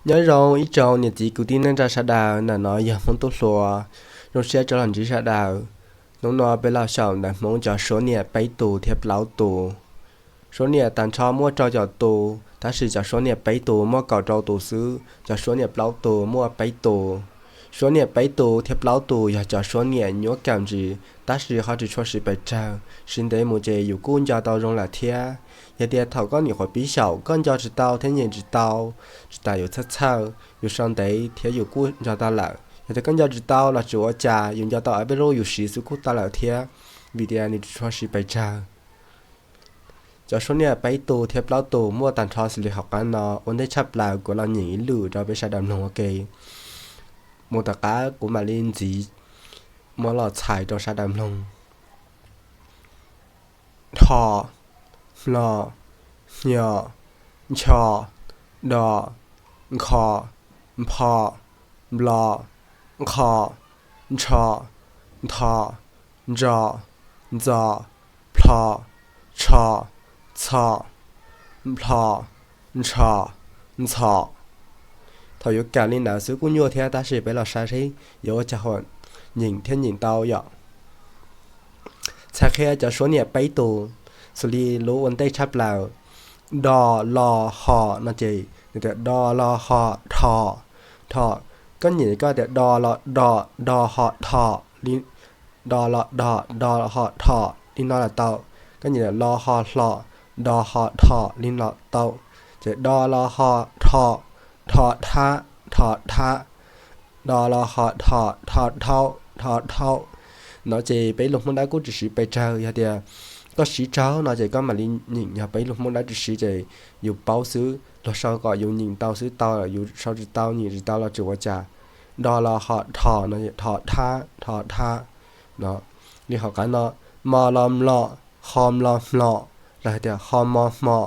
Nyob zoo ib tsoom niam txiv kwv tij neej tsa sawv daws, ntawm no yog Hmoob Tub Hluas. Zoo siab rov los ntsib sawv daws. Hnub no peb los xyaum ntawv Hmoob cov suab niam peb tus thiab plaub tus. Suab niam tag nrho muaj rau caum tus, tab sis cov suab niam peb tus muaj kaum rau tus xwb, cov suab niam plaub tus muaj peb tus. Suab niam peb tus thiab plaub tus yog cov suab niam nyuaj kawm ntsis, tab sis ho tsis tshua siv pes tsawg, siv ntev mus ces yus kuj nco tau zoo lawm thiab. Yog tias thaum koj nyuam qhuav pib xyaum koj nco tsis tau thiab nyeem tsis tau, tsis tas yus txhawj txhawj, yus sau ntev thiab yus kuj nco tau lawm. Yog tias koj nco tsis tau los tsis ua cas, yus nco tau ob peb lub yus siv xwb kuj tau lawm thiab, vim tias nws tsis tshua siv pes tsawg. Cov suab niam peb tus thiab plaub tus muaj tag nrho xws li hauv qab no, ua ntej tshaj plaws kuv los nyeem ib lwm rau peb sawv daws mloog ua ke. Mus tom qab kuv mam li ntxiv muab los txhais rau sawv daws mloog. Dhos, hlo, hnyo, ncho, do, nkho, npho, nplo, nqho, ntsho, ntho, ntso, ntxo, plho, tsho, txho, nplho, ntsho, ntxho. Thaum yuav kam li ntawd xwb kuj nyuaj thiab, tab sis peb los saib seb yuav ua cas huam nyeem thiab nyeem tau yom. Txhais qhia cov suab niam peb tus, xws li lub ua ntej tshaj plaws, do, lo, ho no ces nws tias do, lo, ho, dho, dho. Koj nyeem koj tias do, lo, do, do, ho, dho, li, do, lo, do, do, ho, dho li no los tau. Koj nyeem lo, ho, hlo, do, ho, dho li no los tau. Ces do, lo, ho, dho, dho, dhab, dho, dhab, do, lo, ho, dho, dho, dhaub, dho, dhaub. No ces peb lus Hmoob Dawb kuj tsis siv pes tsawg, yog tias koj siv tsawg no ces koj mam li nyeem, yog peb lus Hmoob Dawb tsis siv ces yus paub xwb, luag sau kom yus nyeem tau xwb tau, yus sau tsis tau nyeem tsis tau los tsis ua cas. Do, lo, ho, dho no, dho, dhab, dho, dhab no. Li hauv qab no, mo, lo, mlo, ho, mlo, hmo, los hais tias ho, mo, hmo,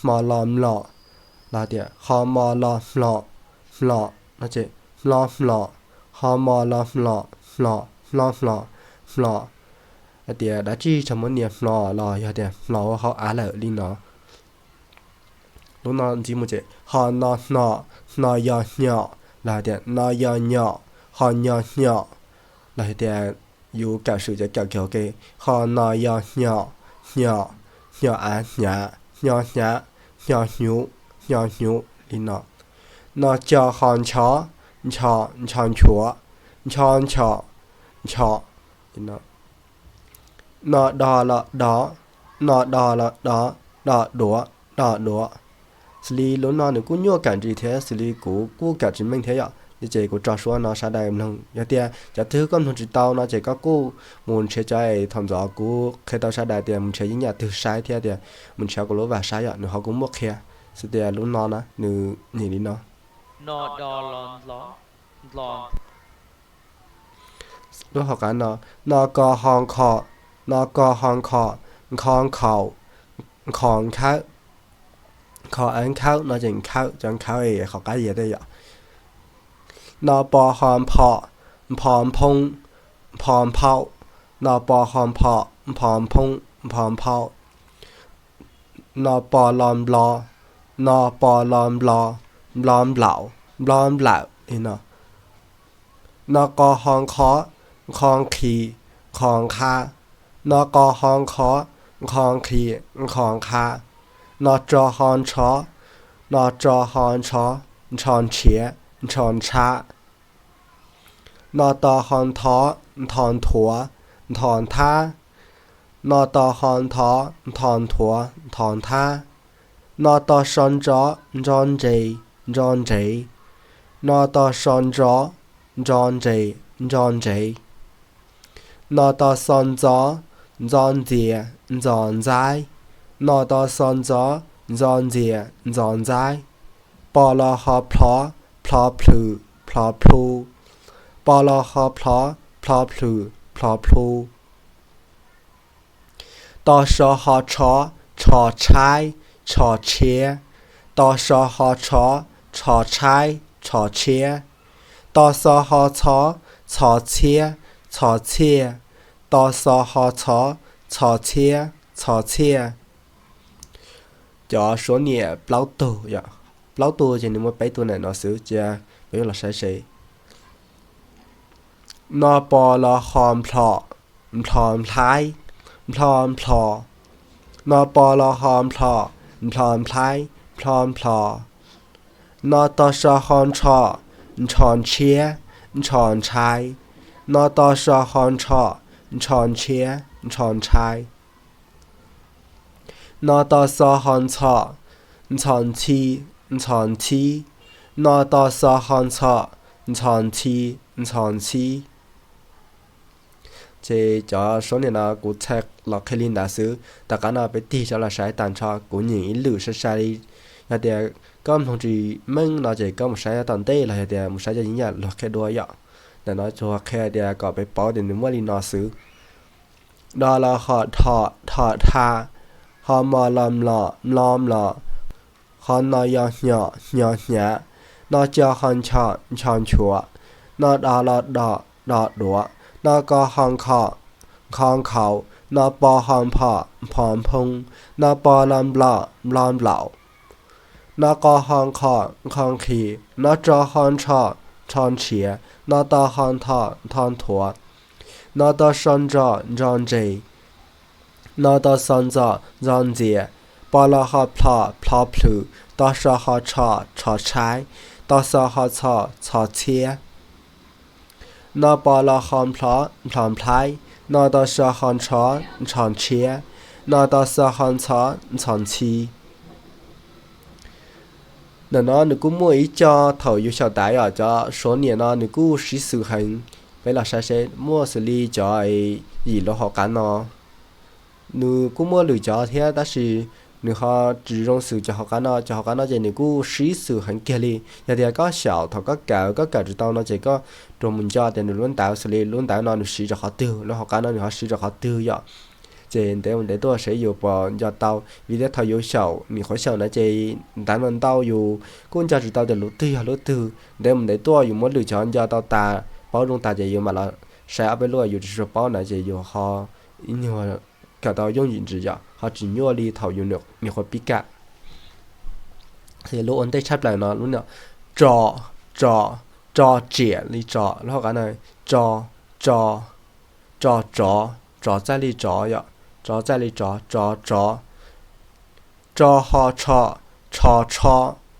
hmo, lo, mlo, los hais tias ho, mo, lo, hmo, hmo no ces hmo, hmo, ho, mo, lo, hmo, hmo, hmo, hmo, hmo. Hais tias dab tsi tseem muab nias hmo los yog tias hmo ua hauv av lawm li no. Lub no ntxiv mus ces ho, no, hno, hno, yo, hnyo, los hais tias no, yo, nyo, ho, nyo, hnyo, los hais tias yus kawm swm cov kawm kiag ua ke, ho, no, yo, hnyo, hnyo, hnyo, av, hnyav, hnyo, hnyav, hnyo, hnyuv, hnyo, hnyuv li no. No, co, ho, ncho, ncho, ncho, nchuav, ncho, ncho, ncho li no. No, do, lo, do, no, do, lo, do, do, duav, do, duav. Xws li lub no nws kuj nyuaj kawm ntsis thiab, xws li kuv kuj kawm tsis meej thiab yom, ces kuv tso suab no sawv daws mloog. Yog tias cov twg koj mloog tsis tau no ces koj kuj mus nrhiav cov es thaum ntxov kuv qhia tau sawv daws tias mus nrhiav yeeb yam twg saib thiab tias mus nrhiav kuv lub vam saib yom, nws ho kuj muaj qhia. Xws tias lub no na nws nyeem li no. Lub hauv qab no, no, ko, ho, nkho, no, ko, ho, nkho, nkho, nkhaus, nkho, nkhawb, nkho, av, nkhawb no ces nkhawb, cov nkhawb es qhov qab yias tej yom. No, po, ho, npho, npho, nphoo, npho, nphau, no, po, ho, npho, npho, nphoo, npho, nphau. No, po, lo, nplo, no, po, lo, nplo, nplo, nplaum, nplo, nplawm li no. No, qo, ho, nqho, nqho, nqhis, nqho, nqha, no, qo, ho, nqho, nqho, nqhis, nqho, nqha. No, tso, ho, ntsho, no, tso, ho, ntsho, ntsho, ntshiav, ntsho, ntsha. No, to, ho, ntho, ntho, nthuav, ntho, nthab, no, to, ho, ntho, ntho, nthuav, ntho, nthab. No, to, so, ntso, ntso, ntses, ntso, ntsev, no, to, so, ntso, ntso, ntses, ntso, ntsev. No, to, xo, ntxo, ntxo, ntxias, ntxo, ntxaib, no, to, xo, ntxo, ntxo, ntxias, ntxo, ntxaib. Po, lo, ho, plho, plho, plhws, plho, plhu, po, lo, ho, plho, plho, plhws, plho, plhu. To, so, ho, tsho, tsho, tshaib, tsho, tshiab, to, so, ho, tsho, tsho, tshaib, tsho, tshiab. To, xo, ho, txho, txho, txhiab, txho, txhiaj, to, xo, ho, txho, txho, txhiab, txho, txhiaj. Cov suab niam plaub tug yom. plaub tug ces nws muaj peb tug ntawm no xwb, cia peb yuav los saib seb. No po lo ho nplho, nplho nplhaib, nplho nplho. No po lo ho nplho, nplho nplhaib, nplho nplho. No to so ho ntsho, ntsho ntshiab, ntsho ntshaib. No to so ho ntsho, ntsho ntshiab, ntsho ntshaib. No to xo ho ntxho, ntxho ntxhi, ntxho ntxhib. No to xo ho ntxho, ntxho ntxhi, ntxho ntxhib. Ces cov suab niam no kuv txhais los qhia li ntawd xwb. Tom qab no peb tig rov los saib tag nrho, kuv nyeem ib lwm sai sai li. Yog tias koj mloog tsis meej no ces koj mus saib tom ntej los yog tias mus saib cov yeeb yam luag qhia dua yom. Ntawm no tsuas qhia tias kom peb paub tias nws muaj li no xwb. Do lo ho dho, dho dha. Ho mo lo mlo, mlo mlom. Ho no yo hnyo, hnyo hnyav. No co ho ncho, ncho nchuav. No do lo do, do duav. No ko ho nkho, nkho nkhaus. No po ho npho, npho nphoo. No po lo nplo, nplo nplaum. No qo ho nqho, nqho nqhis. No tso ho ntsho, ntsho ntshiav. No to ho ntho, ntho nthuav. No to so ntso, ntso ntses. No to xo ntxo, ntxo ntxias. Po lo ho plho, plho plhws. To so ho tsho, tsho tshaib. To xo ho txho, txho txhiab. No po lo ho nplho, nplho nplhaib. No to so ho ntsho, ntsho ntshiab. No to xo ho ntxho, ntxho ntxhi. Ntawm no nws kuj muaj ib co thaum yus xyaum tas yom, cov suav niam no nws kuj sib xws heev. Peb los saib seb muaj xws li cov yim lub hauv qab no. Nws kuj muaj lwm cov thiab tab sis nws ho tsis zoo xws cov hauv qab no. Cov hauv qab no ces nws kuj sib xws heev kiag li. Yog tias koj xyaum thaum koj kawm, koj kawm tsis tau no ces koj rov mus nco tias nws lub ntawv xws li lub ntawv no nws siv rau qhov twg, lub hauv qab no nws ho siv rau qhov twg yom. Ces ntev mus ntev tuaj seb yus puas nco tau, vim tias thaum yus xyaum nim qhuav xyaum na ces ntawv no ntau yus kuj nco tsis tau tias lub twg yog lub twg. Ntev mus ntev tuaj yus muab lwm cov nco tau tas, paub zoo tas ces yus mam los saib ob peb lub yus tsis tshua paub na ces yus ho ib nyuag kawm tau yooj yim ntsis yom, ho tsis nyuaj li thaum yus nim qhuav pib kam. Lub ua ntej tshaj plaws no lub no, tso, tso, tso tsiam li tso, lub hauv qab no, tso, tso, tso tsov, tsov txaij li tsov yom, tsov txaij li tsov, tsov, tsov. Tso ho tsho, tsho tsho,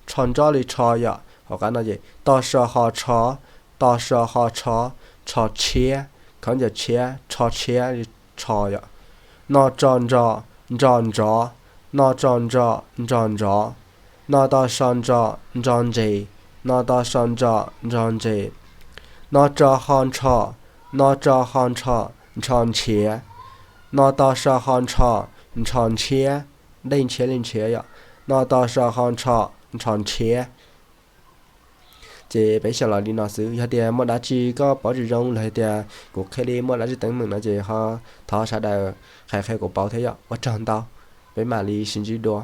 tsho ntsob li tsho yom, hauv qab no ces to so ho tsho, to so ho tsho, tsho tshiab, khaub ncaws tshiab, tsho tshiab li tsho yom. No tso ntso, ntso ntsov, no tso ntso, ntso ntsov. No to so ntso, ntso ntses, no to so ntso, ntso ntses. No tso ho ntsho, no tso ho ntsho, ntsho ntshiav. No to so ho ntsho, ntsho ntshiab, dej ntshiab li ntshiav yom. No to so ho ntsho, ntsho ntshiab. Ces peb xyaum los li no xwb. Yog tias muaj dab tsi koj paub tsis zoo los yog tias kuv qhia li muaj dab tsi teeb meem no ces ho thov sawv daws qhia qhia kuv paub thiab yom. Ua tsaug ntau, peb mam li sib ntsib dua.